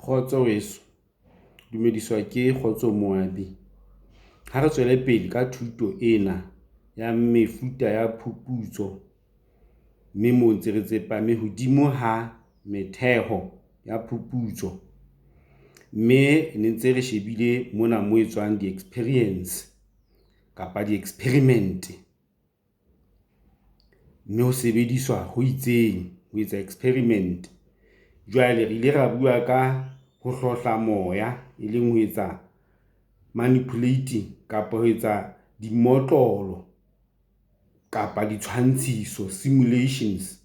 Kgotso weso, dumediswa ke Kgotso Moabi. Ha re tswele pele ka thuto ena ya mefuta ya phuputso, mme moo ntse re tsepame hodimo ha metheho ya phuputso. Mme ne ntse re shebile mona mo etswang di-experience kapa di-experiment, mme ho sebediswa ho itseng ho etsa experiment. Jwale re ile ra bua ka ho hlohla moya, e leng ho etsa manipulating kapa ho etsa dimotlolo kapa ditshwantshiso, simulations.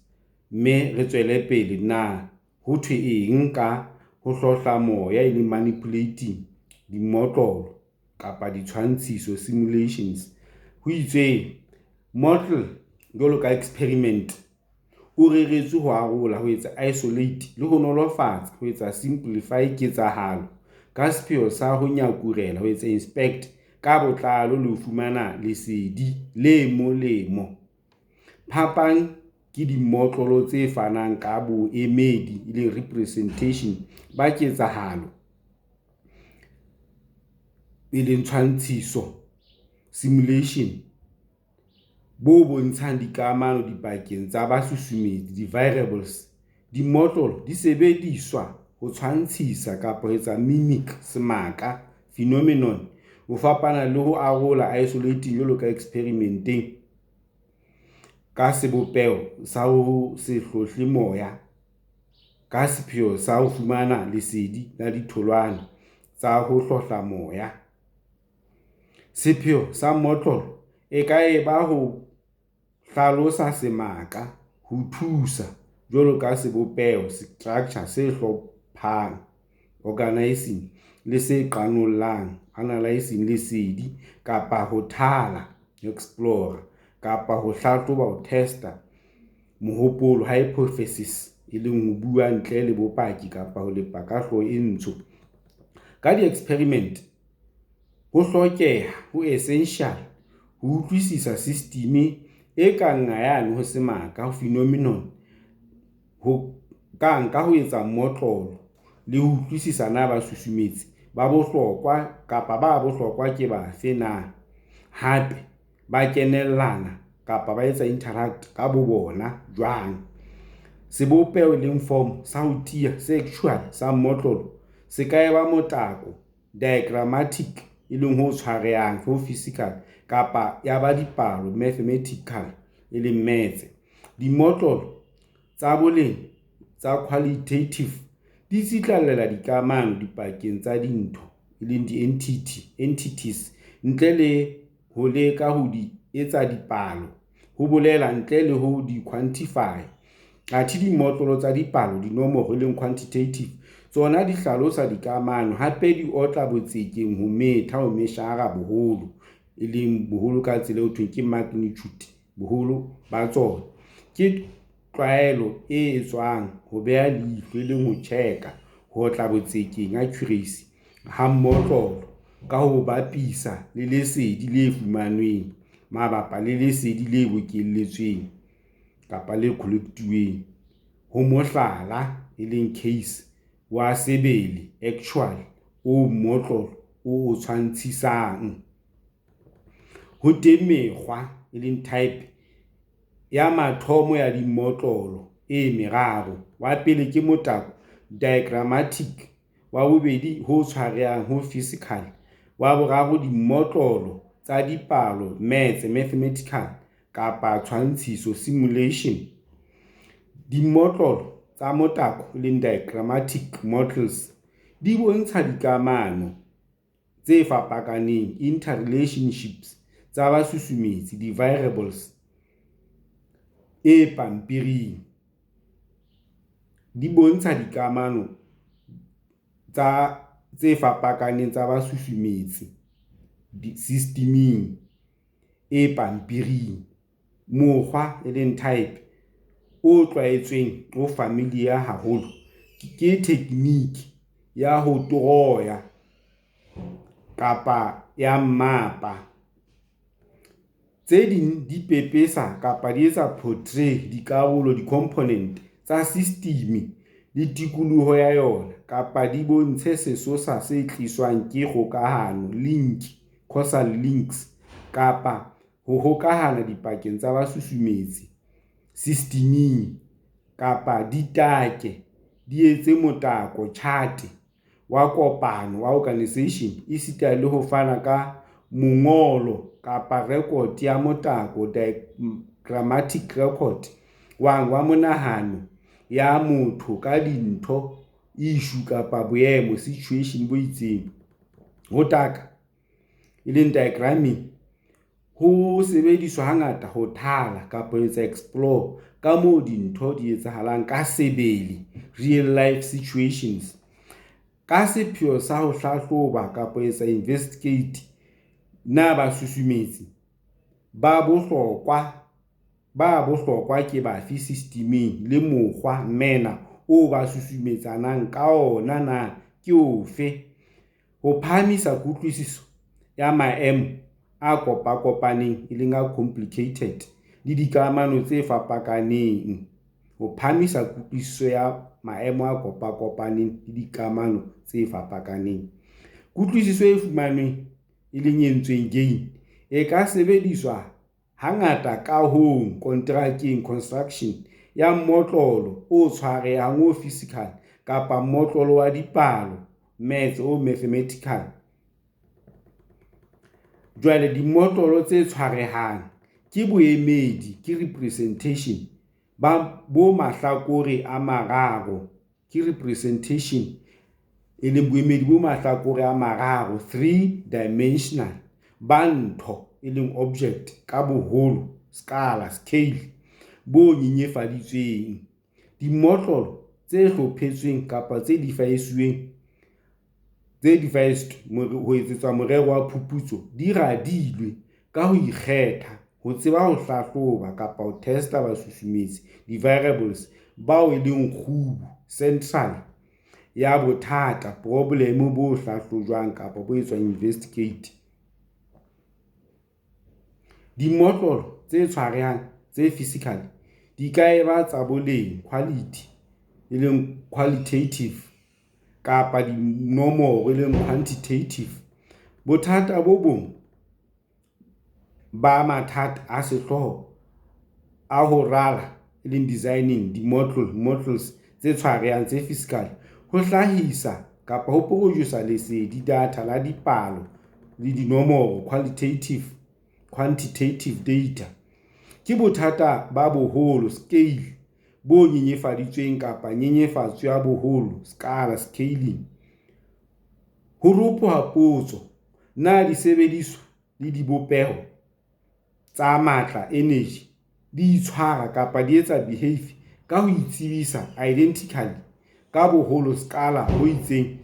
Mme re tswele pele na ho thwe eng ka ho hlohla moya, e leng manipulating dimotlolo kapa ditshwantshiso, simulations. Ho itswe model jwalo ka experiment o reretswe ho arola, ho etsa isolate le ho nolofatsa ho etsa simplify ketsahalo ka sepheo sa ho nyakurela, ho etsa inspect ka botlalo le ho fumana lesedi le molemo. Phapang ke dimotlolo tse fanang ka boemedi, e leng representation ba ketsahalo, e leng tshwantshiso, simulation bo bontshang dikamano dipakeng tsa basusumetsi, di-variables. Dimotlolo di sebediswa ho tshwantshisa kapa ho etsa mimic semaka, phenomenon ho fapana le ho arola, isolating jwalo ka experimenteng ka sebopeho sa ho se hlohle moya ka sepheo sa ho fumana lesedi la ditholwana tsa ho hlohla moya. Sepheo sa mmotlolo e ka eba ho hlalosa semaka, ho thusa jwalo ka sebopeho, structure, se hlophang, organizing, le se qenollang, analyzing, lesedi kapa ho thala, explore, kapa ho hlahloba, ho test-a, mohopolo, hypothesis, e leng ho bua ntle le bopaki kapa ho lepa ka hlooho e ntsho. Ka di-experiment ho hlokeha, ho essential ho utlwisisa system e ka nqa yane ho semaka, ho phenomenon, ho kang ka ho etsa mmotlolo le ho utlwisisa na basusumetsi ba bohlokwa kapa ba bohlokwa ke bafe na, hape ba kenellana kapa ba etsa interact ka bobona jwang. Sebopeho, e leng form, sa ho tiya, se actual sa mmotlolo se ka eba motako, diagrammatic, e leng ho tshwarehang, ho physical, kapa ya ba dipalo, mathematical, e leng mmetse. Dimotlolo tsa boleng tsa qualitative di tsitlallela dikamano dipakeng tsa dintho, e leng di-entities, ntle le ho leka ho di etsa dipalo, ho bolela ntle le ho di-quantify. Athe dimotlolo tsa dipalo, dinomoro, e leng quantitative, tsona di hlalosa dikamano, hape di otla botsekeng ho metha, ho measure-a boholo, e leng boholo ka tsela eo thweng ke magnitude, boholo ba tsona. Ke tlwaelo e etswang ho beha leihlo, e leng ho check-a, ho otla botsekeng, accuracy, ha mmotlolo ka ho bapisa le lesedi le fumanweng mabapa le lesedi le bokelletsweng kapa le collect-uweng ho mohlala, e leng case, wa sebele, actual, oo mmotlolo o o tshwantshisang. Ho teng mekgwa, e leng type, ya mathomo ya dimotlolo e meraro. Wa pele ke motako, diagrammatic, wa bobedi ho tshwarehang, ho physical, wa boraro dimotlolo tsa dipalo, maths, mathematical, kapa tshwantshiso, simulation. Dimotlolo tsa motako, e leng diagrammatic models, di bontsha dikamano tse fapakaneng, interrelationships, tsa basusumetsi, di-variables, e pampiring. Di bontsha dikamano tse fapakaneng tsa basusumetsi system-eng e pampiring. Mokgwa, e leng type, o tlwaetsweng, o familiar haholo ke tekgniki ya ho toroya kapa ya mmapa. Tse ding di pepesa kapa di etsa portray dikarolo, di-component, tsa system. le tikoloho ya yona, kapa di bontshe sesosa se tliswang ke kgokahano, link, causal links, kapa ho hokahana dipakeng tsa basusumetsi sistiming, kapa di take, di etse motako, chate, wa kopano, organization, esita le ho fana ka mongolo kapa rekoto ya motako, diagrammatic record, wa menahano ya motho ka dintho, issue, kapa boemo, situation, bo itseng. Ho taka, e leng diagramming, ho sebediswa hangata ho thala kapa ho etsa explore ka moo dintho di etsahalang ka sebele, real-life situations, ka sepheo sa ho hlahloba kapa ho etsa investigate na basusumetsi ba bohlokwa ke bafe sistiming le mokgwa, manner, oo ba susumetsanang ka ona na ke ofe, ho phahamisa kutlwisiso ya maemo a kopakopaneng, e leng a complicated, le dikamano tse fapafapaneng. Ho phahamisa kutlwisiso ya maemo a kopakopaneng le dikamano tse fapafapaneng. Kutlwisiso e fumanweng, e leng e entsweng, gain, e ka sebediswa hangata kahong, konterakeng, construction, ya mmotlolo o tshwarehang, o physical, kapa mmotlolo wa dipalo, maths, o mathematical. Jwale dimmotlolo tse tshwarehang ke boemedi, ke representation, ba bo mahlakore a mararo, ke representation, e leng boemedi bo mahlakore a mararo, three dimensional, ba ntho, e leng object, ka boholo, skala, scale, bo nyenyefaditsweng. Dimmotlolo tse hlophetsweng kapa tse devised ho etsetswa morero wa phuputso, di radilwe ka ho ikgetha ho tseba ho hlahloba kapa ho testa basusumetsi, di-variables, bao e leng kgubu, central, ya bothata, problem, bo hlahlojwang kapa bo etswang investigate. Dimmotlolo tse tshwarehang, tse physical, di ka eba tsa boleng, quality, e leng qualitative, kapa dinomoro, e leng quantitative. Bothata bo bong ba mathata a sehlooho a ho rala, e leng designing, dimmotlolo, models, tse tshwarehang, tse physical, ho hlahisa kapa ho produce lesedi, data, la dipalo le dinomoro, qualitative, quantitative data, ke bothata ba boholo, scale, bo nyenyefaditsweng kapa nyenyefatso ya boholo, skala, scaling. Ho ropoha potso, na disebediswa le dibopeho tsa matla, energy, di itshwara kapa di etsa behave ka ho itsebisa, identically, ka boholo, skala, bo itseng?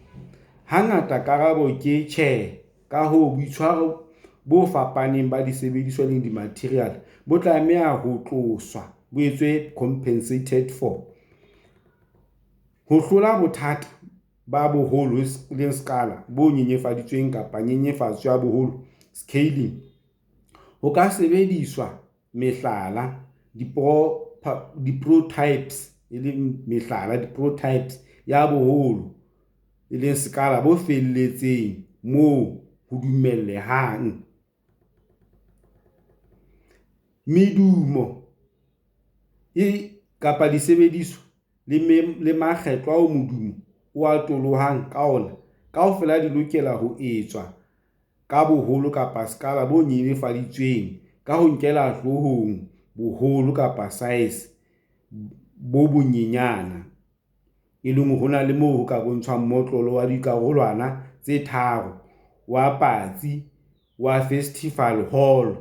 Hangata karabo ke tjhe, ka hoo, boitshwaro bo fapaneng ba disebediswa, dimatheriale, bo tlameha ho tloswa, bo etswe compensated for. Ho hlola bothata ba boholo, skala, bo nyenyefaditsweng kapa nyenyefatso ya boholo, scaling, ho ka sebediswa mehlala, diprototypes, e leng mehlala, diprototypes, ya boholo, e leng sekala, bo felletseng moo ho dumellehang. Medumo e kapa disebediswa le makgetlo ao modumo o atolohang ka ona, kaofela di lokela ho etswa ka boholo kapa sekala bo nyenyefaditsweng ka ho nkela hloohong boholo kapa size bo bonyenyane. E leng hore ho na le moo ho ka bontshang mmotlolo wa dikarolwana tse tharo wa patsi wa festival hall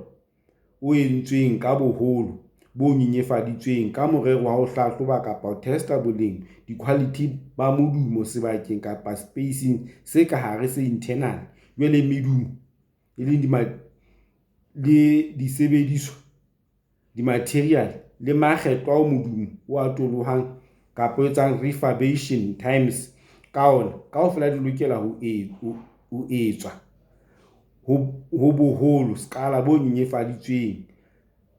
o entsweng ka boholo bo nyenyefaditsweng ka morero wa ho hlahloba kapa ho test-a boleng, di-quality, ba modumo sebakeng kapa space-ing se ka hare, se internal. Jwale medumo e leng le disebediswa, di-material, le makgetlo ao modumo o atolohang kapa o etsang reverberation times ka ona, kaofela di lokela ho etswa ho boholo, skala, bo nyenyefaditsweng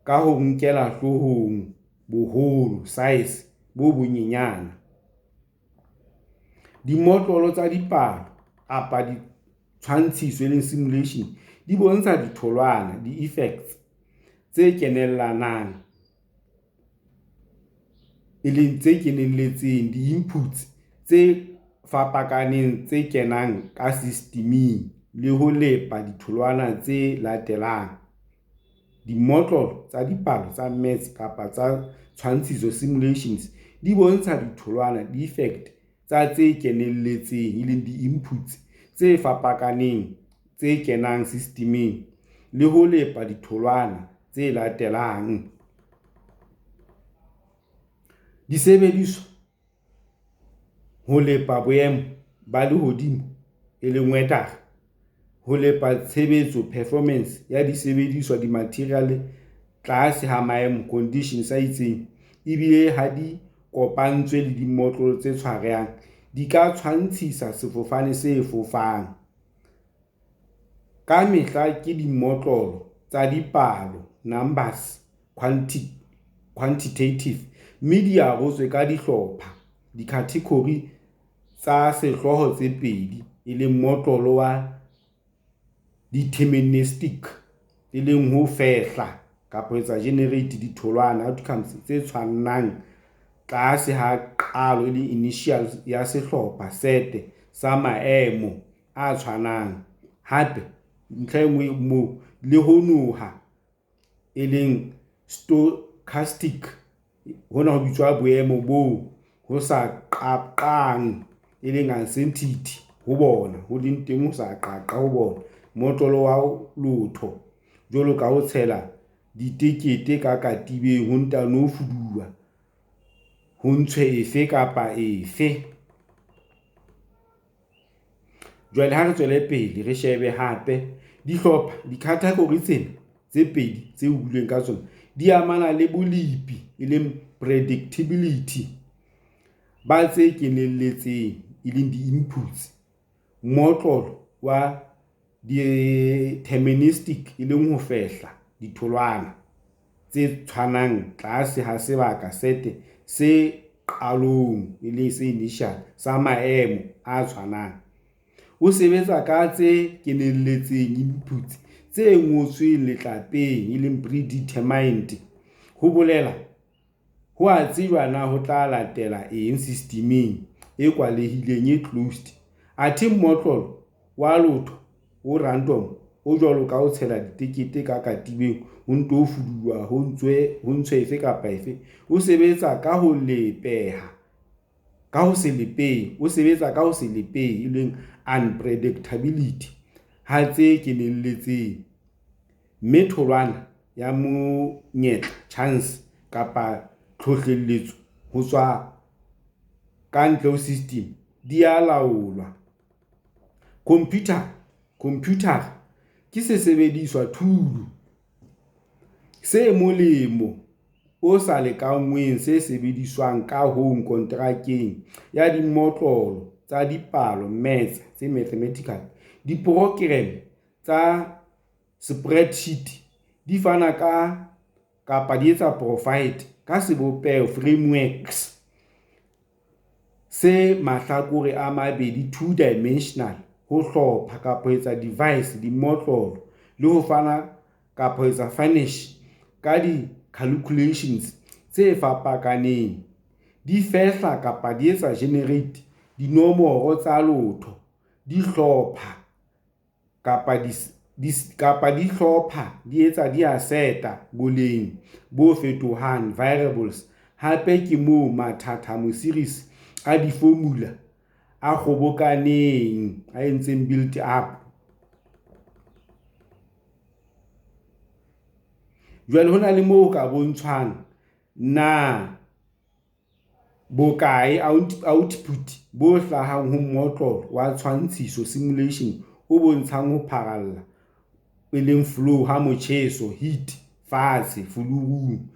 ka ho nkela hloohong boholo, size, bo bonyenyane. Dimotlolo tsa dipalo kapa ditshwantshiso, simulation, di bontsha ditholwana, di-effects, tse kenellang, di-inputs, tse fapakaneng tse kenang ka systemeng, le ho lepa ditholwana tse latelang. Dimotlolo tsa dipalo tsa maths kapa tsa tshwantshiso, simulations, di bontsha ditholwana, di-effects, tsa tse kenelletseng, di-inputs, tse fapakaneng tse kenang systemeng, le ho lepa ditholwana tse latelang. Disebediswa ho lepa boemo ba lehodimo, weather, ho lepa tshebetso performance ya disebediswa, dimatheriale tlasa maemo conditions a itseng, ebile ha di kopantswe le dimotlolo tse tshwarehang, di ka tshwantshisa sefofane se fofang. Ka mehla ke dimotlolo tsa dipalo, numbers, quantitative, mme di arotswe ka dihlopha, dicategory, tsa sehlooho tse pedi, mmotlolo wa deterministic, ho fehla generate, ditholwana, outcomes, tse tshwanang tlase ha qalo, initial, ya sehlopha, set, sa maemo a tshwanang, hape le ho noha, stochastic, boemo boo ho sa qaqang, uncertainty, ho bona, mmotlolo wa lotho, jwalo ka ho tshela ditekete ka katibeng ho ntano fuduwa ho ntshwe efe kapa efe. Jwale ha re tswele pele re shebe hape dihlopha, di-category tsena tse pedi tse builweng ka tsona di amana le bolepi, predictability, ba tse kenelletseng, di-inputs. Mmotlolo wa deterministic, ho fehla ditholwana tse tshwanang tlase ha sebaka, set, se qalong, initial, sa maemo a tshwanang, o sebetsa ka tse kenelletseng, inputs, tse ngotsweng letlapeng, predetermined, ho bolela ho a tsejwa na ho tla latela eng systemeng e kwalehileng, closed, athe mmotlolo wa lotho o random, o jwalo ka ho tshela ditekete ka katibeng ho nto fuduwa ho ntshwe efe kapa efe, o sebetsa ka ho se lepehe, unpredictability, ha tse kenelletseng, mme tholwana ya monyetla, chance, kapa tlhohlelletso ho tswa ka ntle ho system, di a laolwa. Khomphutara ke sesebediswa, tool, se molemo o sa lekanngweng se sebediswang kahong konterakeng ya dimotlolo tsa dipalo, maths. Diprokereme tsa spreadsheet di fana ka, provide, sebopeho, frameworks, se mahlakore a mabedi, two dimensional, ho hlopha, devise, dimotlolo le ho fana, furnish, ka di-calculations tse fapakaneng, di fehla kapa di etsa, generate, dinomoro tsa lotho, di hlopha kapa di seta, boleng bo fetohang, variables, hape ke moo mathathamo, series, a diformula a kgobokaneng, build up. Jwale ho na le moo ho ka bontshwang na bokae, output, bo hlahang ho mmotlolo wa tshwantshiso, simulation, o bontshang ho pharalla, flow, ha motjheso, heat, fatshe fulurung,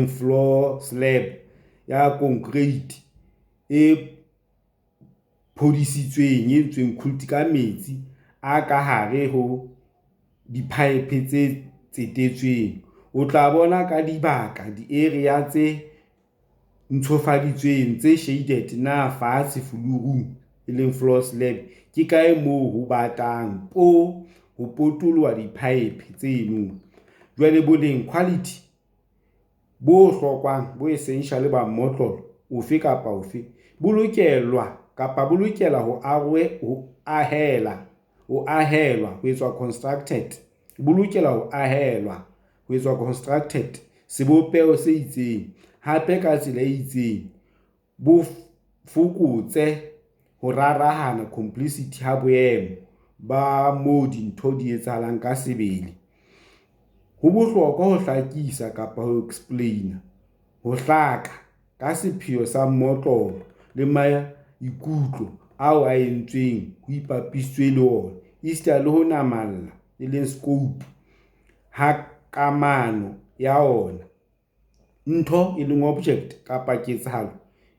floor slab, ya konkreiti e phodisitsweng, cooled, ka metsi a ka hare ho diphaephe tse tsetetsweng. O tla bona ka dibaka, area, tse ntshofaditsweng, tse shaded, na fatshe fulurung e leng floor slab, ke kae moo ho batang po ho potoloha diphaephe tseno. Jwale boleng, quality, bo hlokwang, bo essential ba mmotlolo ofe kapa ofe, bo lokelwa kapa bo lokela ho ahelwa, ho etswa constructed, bo lokela ho ahelwa, ho etswa constructed, sebopeho se itseng, hape ka tsela e itseng, bo fokotse ho rarahana, complexity, ha boemo ba moo dintho di etsahalang ka sebele. Ho bohlokwa ho hlakisa kapa ho explain-a, ho hlaka ka sepheo sa mmotlolo le maikutlo ao o entsweng ho ipapisitswe le wona, esita le ho namalla, e leng scope, ha kamano ya ona. Ntho, e leng object, kapa ketsahalo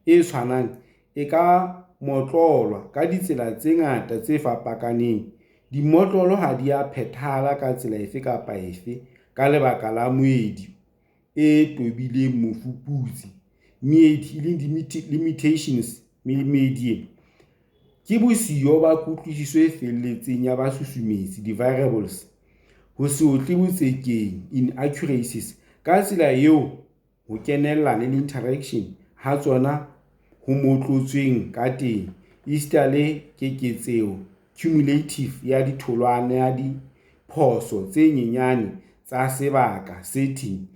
e tshwanang e ka motlolwa ka ditsela tse ngata tse fapakaneng. Dimotlolo ha di a phethahala ka tsela efe kapa efe ka lebaka la meedi e tobileng mofuputsi. Meedi, e leng limitations, meedi ena ke bosiyo ba kutlwisiso e felletseng ya basusumetsi, di-variables, ho se otle botsekeng, inaccuracies, ka tsela eo ho kenellana, e leng interaction, ha tsona ho motlotsweng ka teng, esita le keketseho, cumulative, ya ditholwana ya diphoso tse nyenyane tsa sebaka, setting,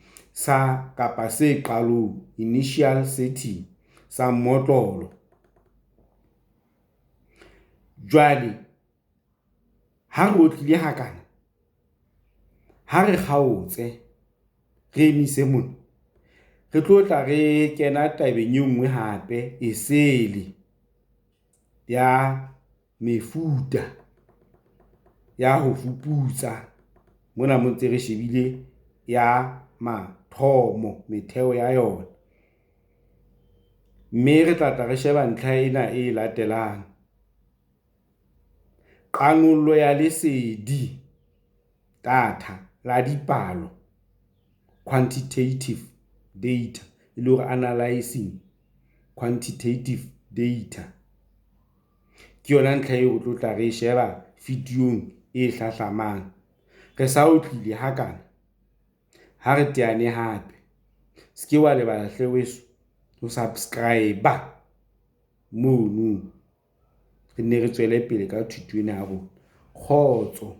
kapa se qalong, initial setting, sa mmotlolo. Jwale ha re otlile hakana, ha re kgaotse, re emise mona. Re tlo tla re kena tabeng e nngwe hape e sele ya mefuta ya ho fuputsa. Mona mo ntse re shebile ya mathomo, metheo ya yona. Mme re tla tla re sheba ntlha ena e latelang. Qanollo ya lesedi datha la dipalo, quantitative data, e le hore analysing quantitative data. Ke yona ntlha eo re tlo tla re sheba videong e hlahlamang. Re sa otlile hakana, ha re teane hape. Se ke wa lebala hle weso ho subscriber mono. Re nne re tswele pele ka thuto ena ya rona. Kgotso.